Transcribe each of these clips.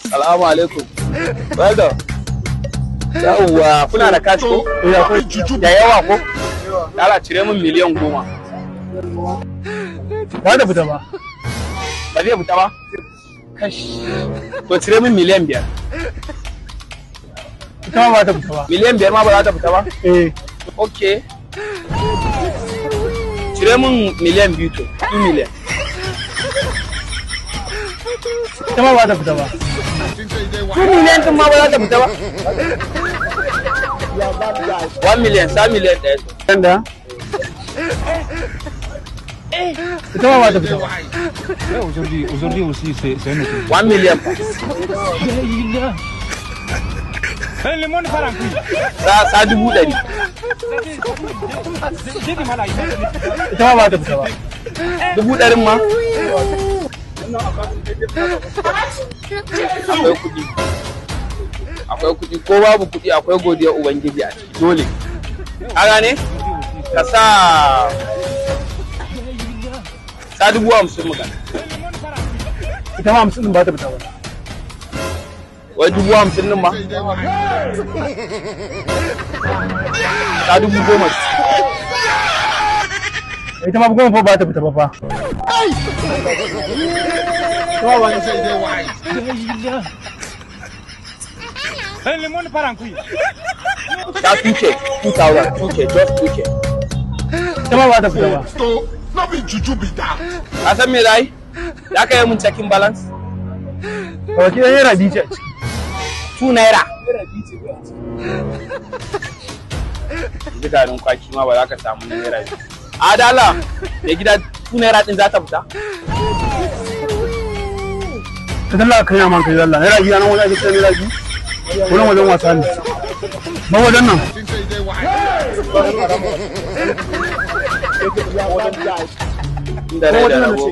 Salamu alaikum. Well done. Yawwa, kuna da cash ko? Da yawa ko? Dala cire min 10 miliyan. Ba da fita ba. Ba zai fita ba? Kash. To cire min 5 miliyan. Ita ma ba ta fita ba. 5 miliyan ma ba za ta fita ba? Eh. Okay. Cire min 2 miliyan to. 2 million. Ita ma ba ta fita ba. 2 million din ma ba za ta fita ba? 1 million, sa 1 miliyan. Da? Ita ma ba ta fita ba. Aujourd'hui, aujourd'hui aussi, c'est un autre. 1 million fa. Le monde part en couille. Sa 100,000. J'ai du mal à imaginer. Ita ma ba ta fita ba. 100,000 ma? Akwai kuɗi. Akwai kuɗi ko babu kuɗi, akwai godiyar Ubangiji a ciki dole. Ka gane? Ka sa 50,000 muka. Ita ma 50 din ba ta fita ba. Wai 50,000 din ma? Sa 10,000. Ita ma 10 fa ba ta fita ba fa. Ita ma ba ta Le monde part en couille. Sa 2K, 2000, 2K, just 2K. Ita ma ba ta fita ba. No be juju be that. Ka san me za yi? Za ka yi mun checking balance? Ba ki naira 2 ce a ciki. 2 naira. Yanzu garin kwaki ma ba za ka samu naira 2. Adala, mai gida, 2 naira din za ta fita? Ka dalla ka yi man kai dalla. Naira 2 nan wajen ake ce naira 2. Wurin wajen wasa ne. Ba wajen nan. Inda rai da rabo.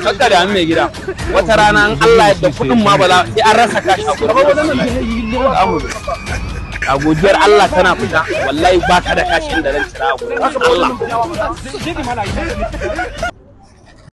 Kakka da mai gida. Wata rana in Allah yadda kuɗin ma ba za sai an rasa cash a gurin. A godiyar Allah tana fita, wallahi baka da cash inda zan cira a gurin. Allah. J'ai du mal à imaginer.